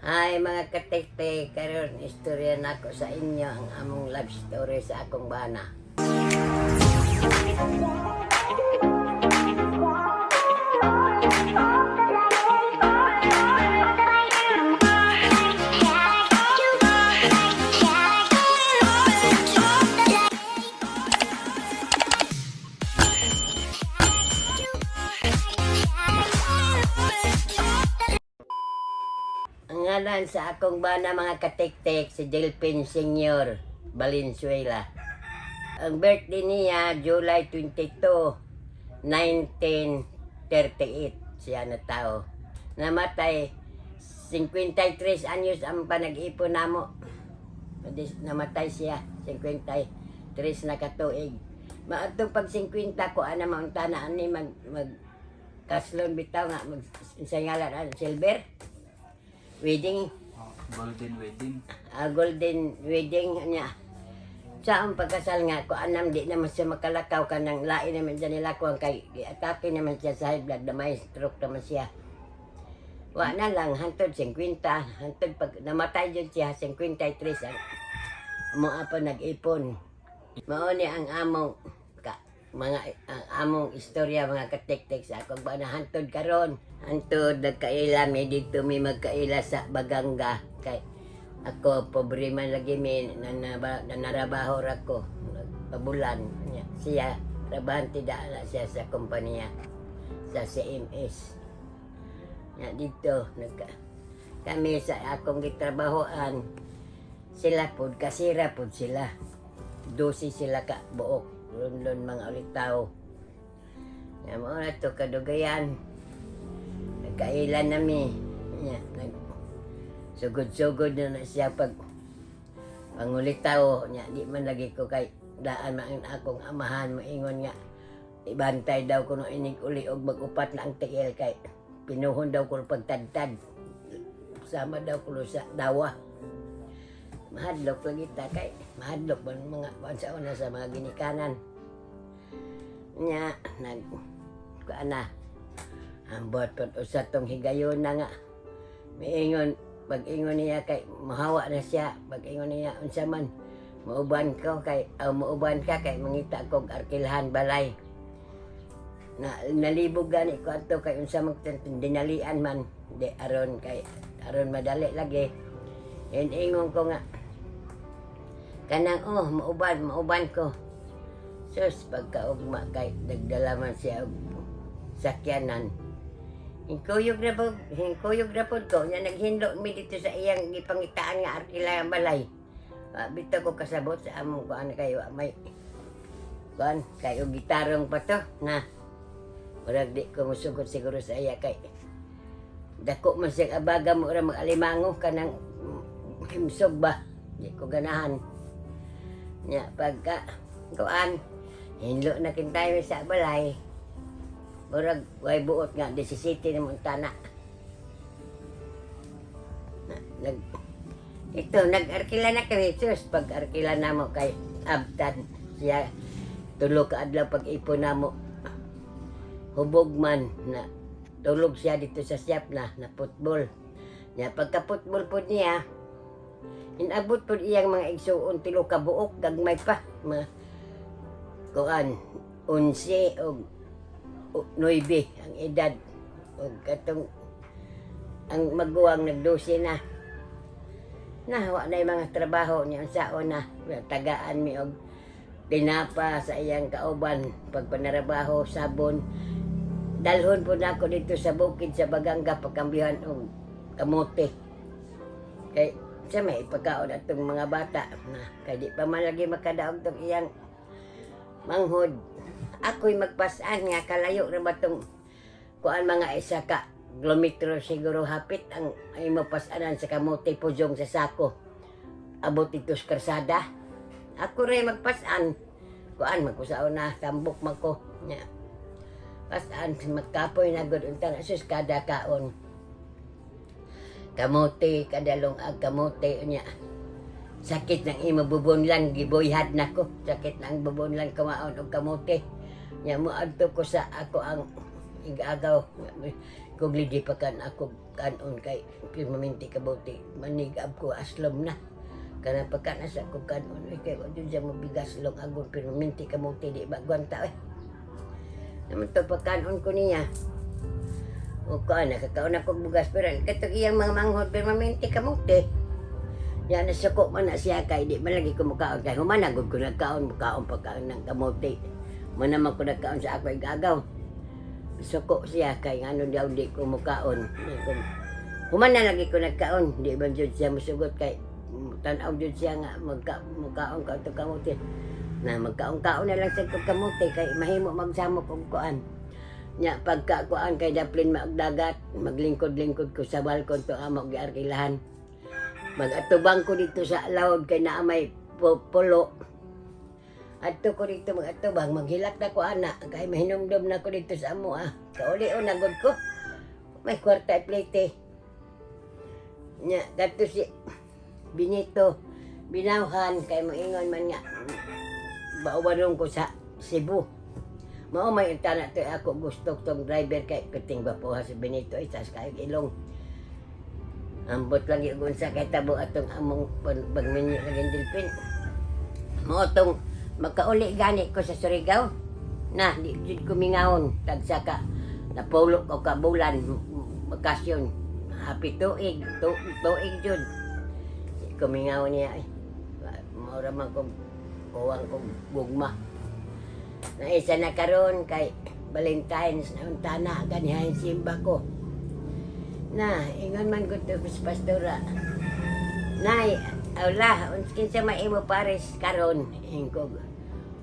Hi, mga katekte, karon istorya nako sa inyo ang among love story sa akong bana. Ang ngalan sa akong bana, mga katektek, si Delphine Senior Valenzuela. Ang birthday niya, July 22, 1938 siya na tao. Namatay 53 anyos ang panag-ipon namo. Namatay siya 53 na katuig. Maadtong pag 50 ko ana maunta na ani mag mag kaslon bitaw nga mag sa ngalan ano, silver wedding. Oh, golden wedding. Ah, golden wedding niya. Sa ang pagkasal nga ko anam di naman siya makalakaw kanang lain naman siya nila ko kay giatake naman siya sa high blood na may stroke naman siya. Wa na lang hantod 50, hantod pag namatay jud siya 53 ang mo pa nag-ipon. Mao ni ang among ka, mga ang among istorya, mga katektek, sa akong bana hantod karon. Hantod nagkaila mi dito, mi magkaila sa Baganga kay ako pobre man lagi mi nanarabaho ra ko pabulan niya. Siya trabahante dala siya sa kompanya sa CMS. Nya dito nagka kami sa akong gitrabahoan, sila pod kasira pod sila. 12 sila ka buok lunlun mga ulitaw. Nya mo na to kadugayan. Nagkailan nami. Nya nag sugod-sugod na na siya pag pangulitaw nya di man lagi ko kay daan man akong amahan moingon nga ibantay daw kuno inig uli og mag-upat na ang tiil kay pinuhon daw kuno pagtadtad, sama daw kuno sa dawa. Mahadlok lagi ta kay mahadlok man mga kuan sa una sa mga ginikanan nya nag kuan na ambot pod usa tong higayon na nga miingon. Pag ingon niya kay mahawa na siya, pag ingon niya unsa man mauban ko kay aw mauban ka kay mangita kog arkilhan balay na nalibog gani ko adto kay unsa man dinalian man di aron kay aron madali lagi. En ingon ko nga kanang oh mauban mauban ko. Sus, pagkaugma kay nagdala man siya og sakyanan. Hinkuyog na po, hinkuyog na po ko. Nya naghinlo mi dito sa iyang gipangitaan nga arkila ang balay. Bitaw ko kasabot sa among kuan kayo may kuan kay og gitarong pa to na. Murag di ko musugot siguro sa iya kay dako man siya abaga mo ra mag-alimango kanang himsog ba. Di ko ganahan. Nya pagka kuan hinlo na kintayo sa balay. Murag way buot nga 17 na montana. Na, nag ito nag-arkila na kami. Sus, pag arkila namo kay abtan siya tulo ka adlaw pag ipon namo. Hubog man na tulog siya dito sa shop na na football. Nya pagka football pod niya, inabot pod iyang mga igsuon tulo ka buok, gagmay pa mga kuan 11 og 9 ang edad og katong ang maguwang nagdose na. Na wa na yung mga trabaho niya unsaon na tagaan mi og tinapa sa iyang kauban pag panarabaho, sabon. Dalhon po na ako dito sa bukid sa Baganga pagkambihan og kamote kay sa may ipagkaon atong mga bata na kay di pa man lagi makadaog tong iyang manghod. Ako'y magpasan nga kalayo ra ba tong kuan, mga isa ka kilometro siguro hapit ang ay mapasanan sa kamote pujong sa sako abot dito sa karsada. Ako rin magpasan kuan magkusaon na tambok man ko nya pasan magkapoy na gud unta na. Sus, kada kaon kamote, kada lungag kamote nya sakit ng imo bubunlan, giboyhad na ko, sakit ng bubunlan kumaon og kamote nya. Moadto ko sa ako ang Igagaw. Kung di pa kan ako kanon kay pirmaminti kabuti. Manigab ko aslom na. Kanang pagka nasa ko kanon eh, kay wa jud siya mabigas long agon pirmaminti kamuti di ba gwanta eh. Naman to pagkanon ko niya. O kuan nakakaon ako og bugas pero katong iyang mga manghod pirmaminti kamuti. Ya nasuko man na siya kay di man lagi ko mukaon kay human na gud ko nagkaon mukaon pagkaon ng kamote. Mo naman ko nagkaon sa ako igagaw. Suko siya kay ngano daw di ko mukaon. Di ko human na lagi ko nagkaon, di man jud siya musugot kay tan-aw jud siya nga mukaon ka to kamote. Na magkaon-kaon na lang sa kog kamote kay mahimo magsamok og kuan. Nya pagka kuan kay daplin maagdagat, maglingkod-lingkod ko sa balkon to amo giarkilahan. Magatubang ko dito sa laod kay naa may pulo. Adto ko dito magatubang, maghilak na ko ana kay mahinumdom na ko dito sa amo ah. Kauli o nagod ko. May kwarta plate. Nya kadto si Benito binawhan kay moingon man nga baubarong ko sa Cebu. Mao may tana to ako gusto tong driver kay piting bapuha si Benito ay taas kayo ilong. Ambot lang yung unsa kay tabo atong among pagminyo lagi delpin. Mao tong makauli gani ko sa Surigao. Na di jud ko mingahon tagsa ka napulo ko ka bulan bakasyon. Happy tuig, tuig jud. Di ko mingahon niya eh. Mao ra man kog kuwang kog gugma. Na isa na karon kay Valentine's na unta na ganihain simba ko. Na, ingon man ko to Miss Pastora. Nay, awla, kinsa may imo pares karon ingkog.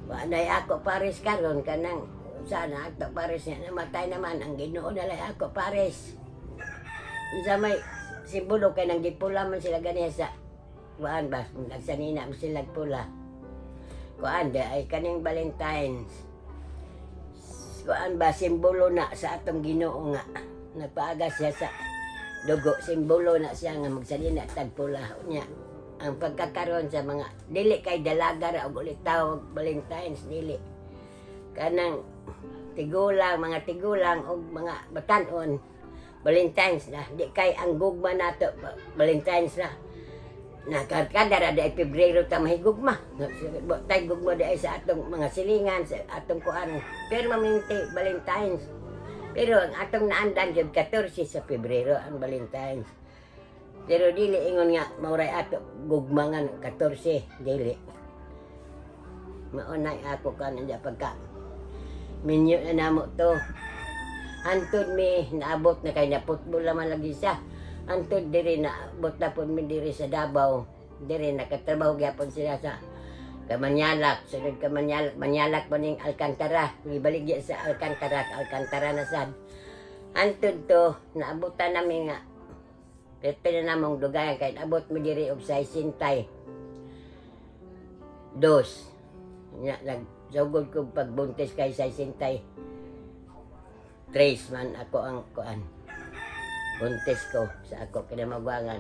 Wa nay ako pares karon kanang sana ato pares niya namatay naman ang Ginoo na lang ako pares. Unsa may simbolo kay nang gipula man sila ganiha sa kuan ba nagsanina man sila pula. Kuan di ay kaning Valentine's. Kuan ba simbolo na sa atong Ginoo nga nagpaaga siya sa dugo, simbolo na siya nga magsalina tagpula niya ang pagkakaroon sa mga dili kay dalaga ra og ulitaw og Valentine's, dili kanang tigulang, mga tigulang og mga batan-on Valentine's na di kay ang gugma nato Valentine's na Nakakadara di ay Pebrero ta mahigugma. Tay gugma di ay sa atong mga silingan, sa atong kuan. Pero maminti Valentine's. Pero ang atong naandan jud 14 sa Pebrero ang Valentine's. Pero dili ingon nga mauray ato gugmangan 14 dili. Maunay ako kanan diya pagka minyo na namo to. Antod mi naabot na kay naputbol naman lagi siya. Antod diri naabot na pud mi diri sa Davao. Diri nakatrabaho gyapon sila sa Kamanyalak, sunod Kamanyalak, Manyalak pa ning Alcantara, gibalik diya sa Alcantara, Alcantara na sad. Antod to, naabutan nami nga, pwede na namong dugayan, kay naabot mo diri og sintay. Dos. Nya, nagsugod ko pagbuntis kay sintay. Tres man ako ang kuan. Buntis ko sa ako kinamagwangan.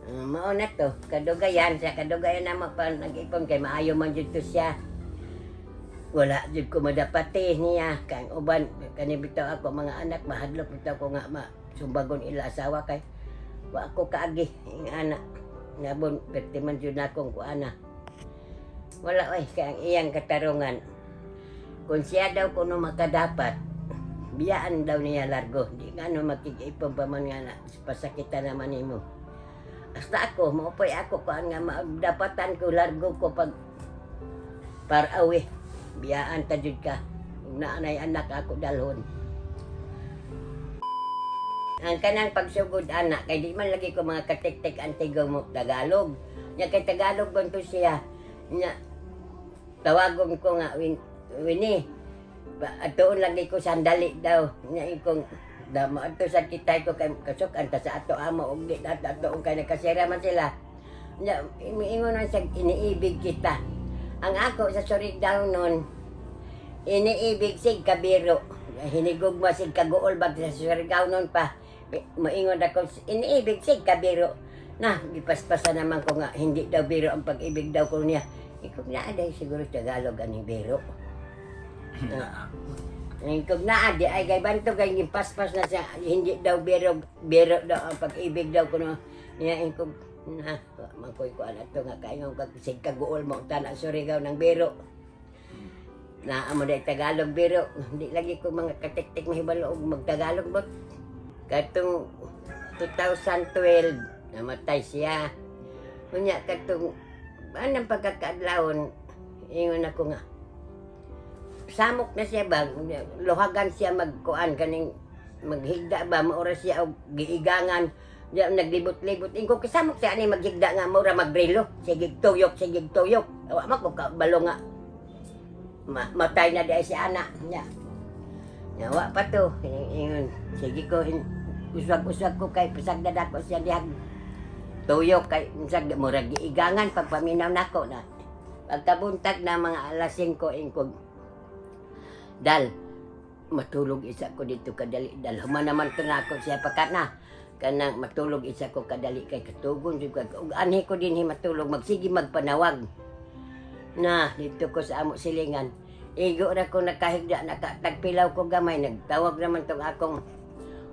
Mao na to, kadugayan, sa kadugayan na pa nag-ipon kay maayo man jud to siya. Wala jud ko madapati niya kay ang uban kani bitaw ako mga anak mahadlok bitaw ko nga ma sumbagon ila asawa kay wa ako kaagi ing ana. Nabon perti man jud akong kuana. Wala oy kay ang iyang katarungan. Kung siya daw kuno makadapat, biyaan daw niya largo. Di nga no makig-ipon pa man nga na, pasakitan naman nimo. Hasta ako, maupoy ako kuan nga dapatan ko largo ko pag parawi. Biyaan ta jud ka. Ug naanay anak ako dalhon. Ang kanang pagsugod anak kay di man lagi ko mga katiktik antigo mo Tagalog. Nya kay Tagalog man to siya. Nya tawagon ko nga Winnie. Atuon lagi ko sandali daw. Nya ikong da mo sa kitay ko kay kasuk ta sa ato amo og di ato ato kay nakasira man sila. Nya miingon man siya iniibig kita. Ang ako sa Surigao nun iniibig sig kabiro. Hinigugma sig kaguol bag sa Surigao nun pa. Moingon ako iniibig sig kabiro. Na gipaspasan naman ko nga hindi daw biro ang pag-ibig daw ko niya. Ikaw na aday siguro Tagalog aning biro. Naa. Kung naa di ay kay banto kay paspas na siya, hindi daw biro biro daw ang pag-ibig daw kuno niya. Ingkog na wa man koy kuan ato nga kaingon kag sig kaguol mo tanan Surigao ng biro na amo day Tagalog biro. Hindi lagi ko mga katiktik mahibalo og magtagalog ba. Katong 2012 namatay siya. Unya katong anang pagkakaadlawon, ingon ako nga samok na siya ba, luhagan siya magkuan kaning maghigda ba, maura siya og giigangan. Diya, naglibot-libot. Ingko kisamok siya ani maghigda nga maura magrilo. Sige tuyok, sige tuyok. Wa man ko kabalo nga matay na di si ana nya. Nya wa pa to. Ingon, sige ko uswag-uswag ko kay pasagdad ako siya dihag tuyok kay unsag murag giigangan pagpaminaw nako na. Pagkabuntag na mga alas 5, ingkog, "Dal, matulog isa ko dito kadali, dal." Human naman to na ako siya pakat na. Kanang matulog isa ko kadali kay katugon jud ko. Ug anhi ko dinhi matulog, magsige magpanawag. Na, dito ko sa amo silingan. Igo ra ko nakahigda, nakatagpilaw ko gamay. Nagtawag naman tong akong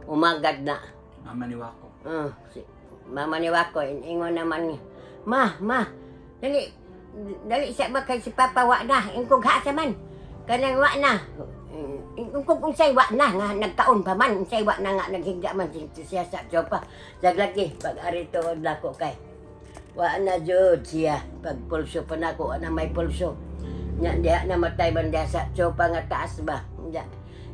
umagad na. Mama ni Wako. Oh, si mama ni Wako, ingon naman niya, "Ma, ma, dali, dali siya ba kay si Papa wa na, ingkog ha sa man, kanang wa na, ingkog unsay wa na, nga nagkaon pa man, unsay wa na nga naghigda man siya sa sopa." Daglagi, pag arito dako kay, wa na jud siya, pag pulso pa nako, wa na may pulso. Nya diha namatay man diha sa sopa nga taas ba. Nya,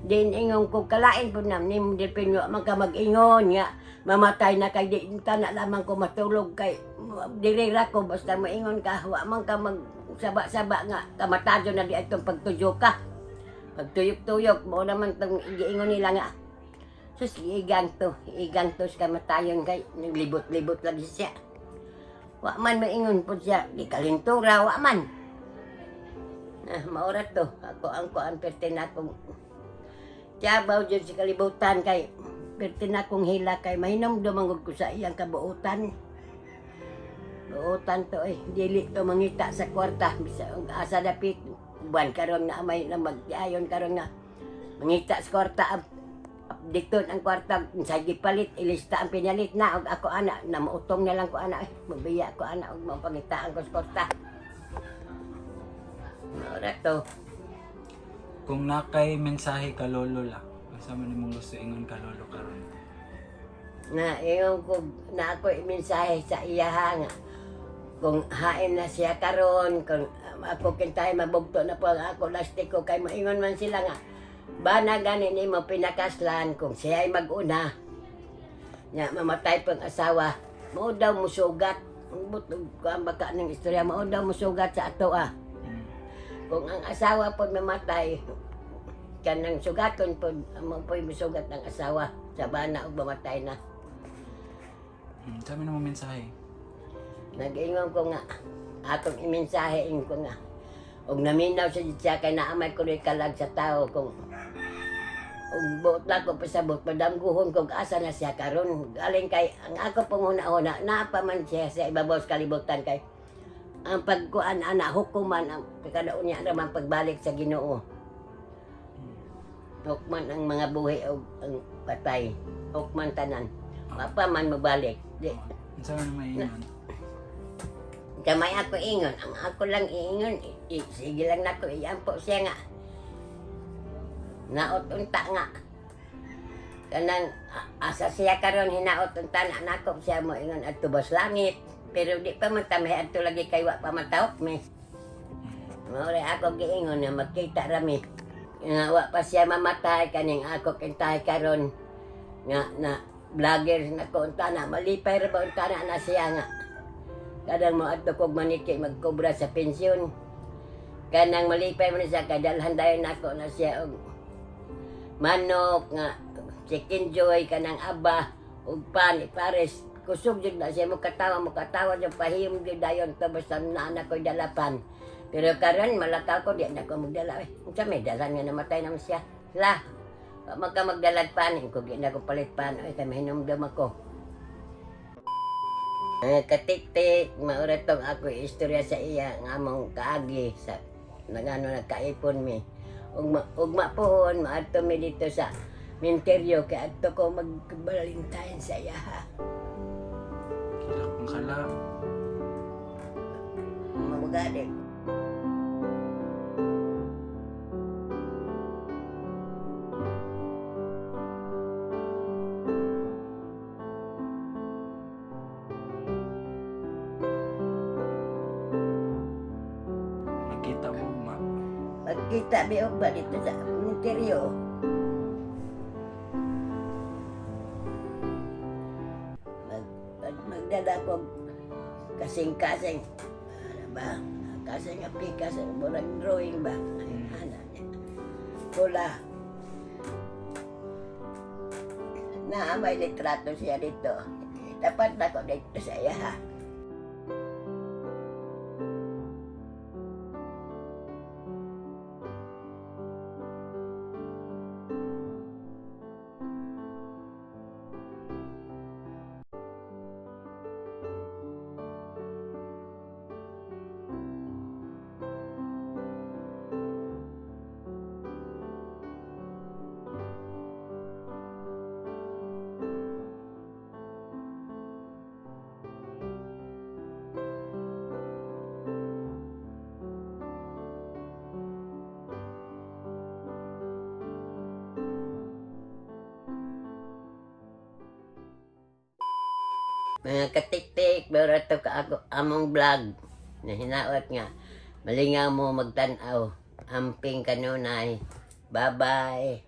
din ingon ko kalain po nam ni Delpin man ka mag-ingon nga mamatay na kay di tana lamang ko matulog kay diri ra ko basta maingon ka, wa man ka mag saba-saba nga kamatadyo na di itong pagtuyo ka pagtuyok-tuyok mo naman tong giingon nila nga sus igang to igang to sa kamatayon kay naglibot-libot lagi siya. Wa man maingon po siya di kalintura wa man na maura to ako ang kuan perte na akong tiyabaw dyan sa kalibutan kay perte na akong hila kay mahinom dumangod ko sa iyang kabuutan. Buutan to eh, dili to mangita sa kwarta bisa asa dapit buwan karon na may na magtiayon karon nga mangita sa kwarta, updateon ang kwarta sa gipalit, ilista ang pinalit na og ako ana na mautong na lang ko ana eh, mabiya ko ana og mapangitaan ko sa kwarta. Maura to. Kung nakay mensahe ka lolo la, unsa man imong gusto ingon ka lolo karon? Na ingon ko na ako mensahe sa iya nga kung hain na siya karon, kung ako kintay mabugto na po ang ako lastik ko kay maingon man sila nga bana gani nimo pinakaslan kung siya ay mag-una nya mamatay pang asawa mao daw musugat. Ang butog ko ang baka ng istorya, mao daw musugat sa ato ah. Kung ang asawa po mamatay kanang sugaton po mo po'y musugat ang asawa sa bana og mamatay na. Unsa man imong mensahe? Nag-ingon ko nga, atong imensahe ingon ko nga, og naminaw sa siya kay naamay ko rin kalag sa tao kung og buot na ko pasabot, padamguhon ko asa na siya karon. Galing kay, ang ako pong huna-huna, naa pa man siya sa ibabaw sa kalibutan kay, ang pagkuan ana hukuman ang kadaon niya naman pagbalik sa Ginoo. Hukman ang mga buhi o ang patay. Hukman tanan. Wa pa man mabalik. Di, Unsa man imong ingon? Kamay ako ingon, ang ako lang iingon, sige lang nako iampo siya nga. Naot unta nga. Kanang asa siya karon hinaot unta na nako siya mo ingon adto bas langit. Pero di pa man ta adto lagi kay wa pa man taok mi. Mao ako giingon na magkita ra mi. Nga wa pa siya mamatay kaning ako kintay karon nga na vlogger na ko unta na malipay ra ba unta na na siya nga kadang mo adto kog maniki magkobra sa pensyon kanang malipay mo na siya kadalhan dayon nako na siya og manok nga chicken joy kanang aba ug pan ipares kusog jud na siya mo katawa jud pahiyom jud dayon to basta na anak ko dalapan. Pero karon malakaw ko, di na ko magdala eh. Unsa may dalan nga namatay naman siya la wa man ka magdalag pan ko, di na ko palit pan ay kay mahinumdum ako. Katik-tik, maura tong ako istorya sa iya nga among kaagi sa nagano nagkaipon mi. Ugma, ugma pohon, maadto mi dito sa minteryo kay adto ko mag-Valentine sa iya. Kilak ang kala. Mamagalit. Nagkita mo ma. Pagkita mi ugma dito sa minteryo. Magdala ko kasing-kasing. Ano ba? Kasing api, kasing murag drawing ba? Ay, ana niya. Pula. Na may litrato siya dito. Dapat na ko dito sa iya. Mga katiktik, meron to ka ako among vlog na hinaot nga. Malingaw mo magtanaw. Amping kanunay. Bye-bye.